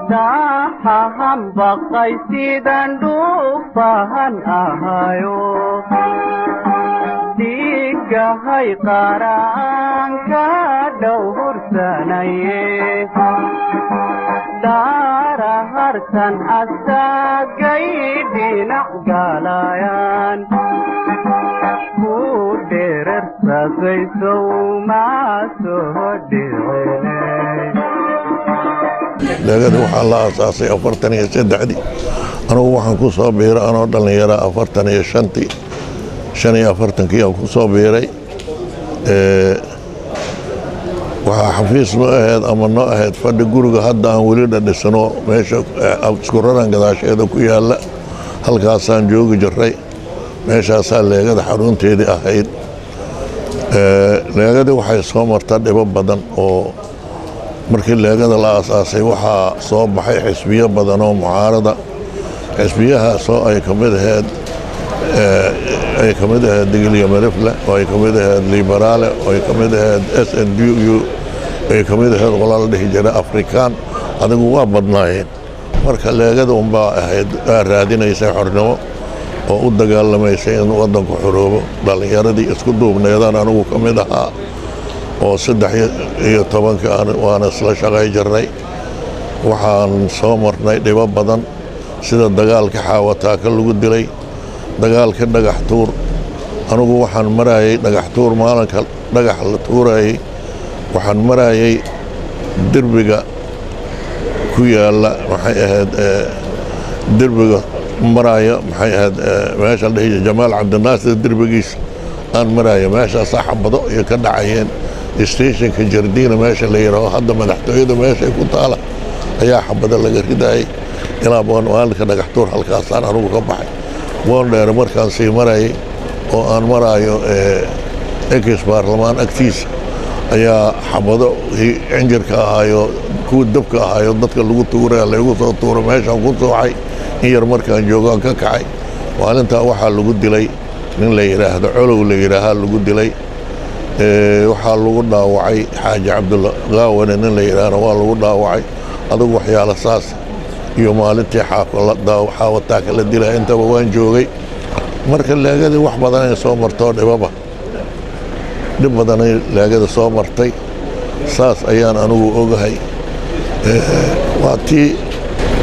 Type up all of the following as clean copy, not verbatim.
Dhaxahan baqay sidan dhuufahan ahayo, dhigahay qaranka dhowrsanaye, dhaara hartan asagay dhinac galayaan ku dheerarsadaysow maa soo dhicinay. Leegada waxaa la aasaasay 43-dii. Anugu waxaan ku soo biiray anoo dhallinyara 45-tii, 45-kii aan ku soo biiray. Waxaa xafiis noo ahayd ama noo ahayd fadhi guriga hadda aan weli dhadhisano, meesha iskuraran gadaasheeda ku yaalla. Halkaasaan joogi jiray, meeshaasaa leegada xarunteedii ahayd. Leegadii waxay soo martaa dhibo badan oo markii leegada la aasaasay waxaa soo baxay xisbiyo badan oo mucaarada, xisbiyahaasoo ay ka mid ahayd Digilyo Merifle, oo ay ka mid ahayd Liberaale, oo ay ka mid ahayd SNDU, ay ka mid ahayd qolaa la dhihi jiray Afrikaan. Adigu waa badnaayeen. Marka leegada unbaa ahayd raadinaysay xornimo oo u dagaalamaysay in waddanku xoroobo. Dhallinyaradii isku duubneedaan anigu ka mid ahaa oo 13-ka waana isla shaqay jirnay. Waxaan soo marnay dhibo badan, sida dagaalka Xaawataaka lagu dilay, dagaalka Dhagax Tuur. Anigu waxaan marayay Dhagax Tuur maalinka dhagax la tuurayay. Waxaan marayay derbiga ku yaalla, maxay ahayd, derbiga maraya, maxay ahayd, meesha la dhihi Jamaal Cabdinaasir, derbigiisa aan maraayo. Meeshaasaa xabado iyo ka dhacayeen. Stationka Jardiina meesha la yidhaaho, hadda madaxtooyada meeshay ku taala, ayaa xabado laga ridaayay ilaa maalinka Dhagax Tuur. Halkaasaan anigu ka baxay Boondheere. Markaan sii marayay oo aan maraayo ex baarlamaan agtiisa ayaa xabado cinjirka ahaayo, kuwa dabka ahaayo dadka lagu tuuraya laygu soo tuuro. Meeshaan ku sooxay in yar, markaan joogaan ka kacay. Maalintaa waxaa lagu dilay nin la yidhaahdo Colow la yidhaahaa lagu dilay. Waxaa lagu dhaawacay Xaaji Cabdulla Gaawane nin la yidhaahna waa lagu dhaawacay. Adugu waxyaala saas iyo maalintii Xaawataaka la dilay intaba waan joogay. Marka leegadii wax badanay soo martoo dhibaba dhib badanay leegada soo martay, saas ayaan anigu ogahay. Waa tii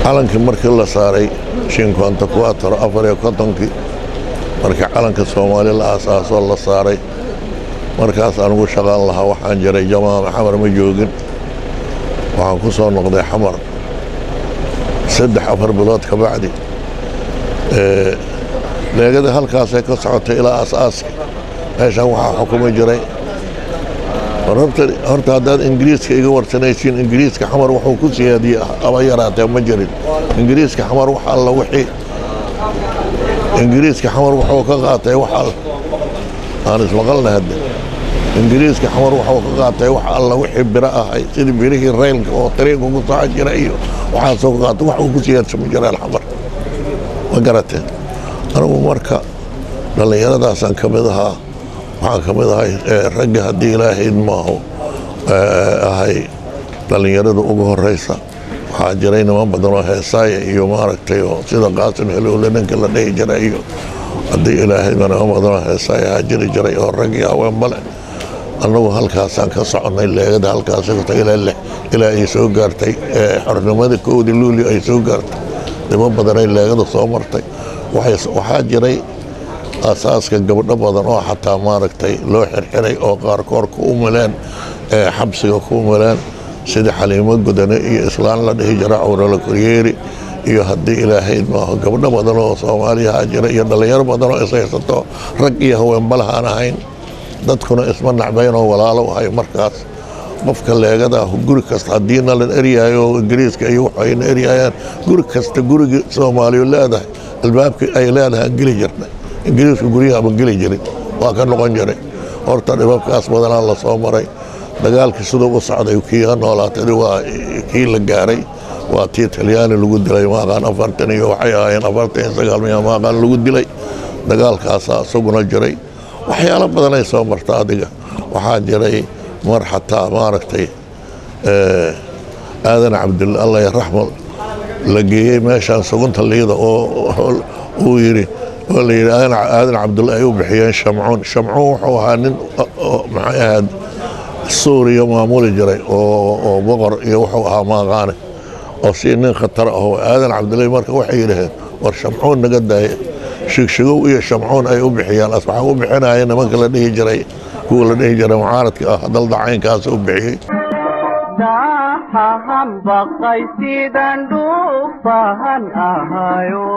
calankii markii la saaray 54, 54-kii, markii calanka Soomaali la aasaasoo la saaray. Markaas anigu shaqaan lahaa, waxaan jiray Jamaama, Xamar ma joogin. Waxaan ku soo noqday Xamar 3-4 bilood ka bacdi. Leegada halkaasay ka socotay ilaa aasaaska. Meeshan waxaa xukumi jiray horta haddaad Ingiriiska iga warsanaysiin, Ingiriiska Xamar wuxuu ku siyaadiyey aba yaraatee ma jirin. Ingiriiska Xamar wax alla wixii Ingiriiska Xamar wuxuu ka qaatay, wax alla aan ismaqalna hadde, Ingiriiska Xamar wuxuu ka qaatay wax alla wixii biro ahay, sidii birihii raylka oo tariinka ku soco jira iyo waxaasoo ka qaatay. Wax uu ku siyaadsan ma jiraan Xamar, ma garateen? Anigu marka dhallinyaradaasaan ka mid ahaa. Waxaan ka mid ahay ragga, haddii Ilaahayd maaho, ahay dhallinyarada ugu horeysa. Waxaa jiray niman badan oo heesaaya iyo maaragtay oo sida Qaasim Helowle ninka la dhihi jiray iyo haddii Ilaahay ma niman badan oo heesaaya ahaa jiri jiray oo rag iyo haweenba leh. Annagu halkaasaan ka soconnay leegada, halkaas ilaa lix ilaa ay soo gaartay xornimadii 1-dii Luulyo ay soo gaartay. Niman badanay leegada soo martay. Waxaa jiray asaaska gabdho badan oo xataa maaragtay loo xirxiray oo qaarkood ku umileen, xabsiga ku umileen, sida Xaliimo Gudane iyo islaan la dhihi jira Cawrala Koryeeri iyo haddii Ilaahayd maaho gabdho badan oo Soomaaliyaha jira iyo dhallinyaro badan oo ishaysato, rag iyo haweenbalaha aan ahayn. Dadkuna isma nacbayn oo walaalo ahay. Markaas qofka leegada guri kasta haddiina la eryahayo oo Ingiriiska iyo waxayna eryahayaan, guri kasta, gurigii Soomaaliyu leedahay albaabkii ay leedahay aan geli jirnay. Ingiriisku guryaha ma geli jirin, waa ka noqon jiray. Horta dhibabkaas badanaa la soo maray. Dagaalkii siduu u socday kii ha noolaatay waa kii la gaaray, waa tii Talyaani lagu dilay, maaqaan 40 iyo waxay ahaayeen 49 miya maaqaan lagu dilay. Dagaalkaasaa isaguna jiray. Waxyaalo badanay soo marta. Adiga waxaa jiray mar xataa maaragtay Aadan Cabdil, Allah raxmo, La geeyey meeshaan Sugunta Liida oo uu yidhi oo la yidhi Aadan Cabdulle ay u bixiyeen Shamcuun. Shamcuun wuxuu ahaa nin maxay ahayd Suuriya maamuli jiray oo boqor iyo wuxuu ahaa maaqaane oo si nin khatar aho Aadan Cabdulle. Marka waxay yidhaheen, war Shamcuun naga daaya. Shigshigow iyo Shamcuun ay u bixiyaan. Waxaa u bixinaya nimanka la dhihi jiray, kuwa la dhihi jiray mucaaradka ah, daldacaynkaas u bixiyey. Daaxahan baqay sidan dhuufahan ahayo,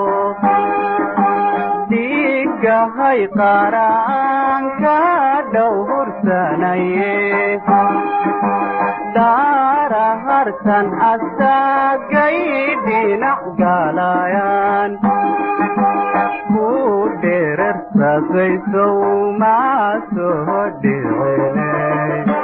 dhiigahay qaraanka dhow hursanaye, daara hartan asaagay dhinac galayaan ku dherarsadaysow maa soo dhicinay.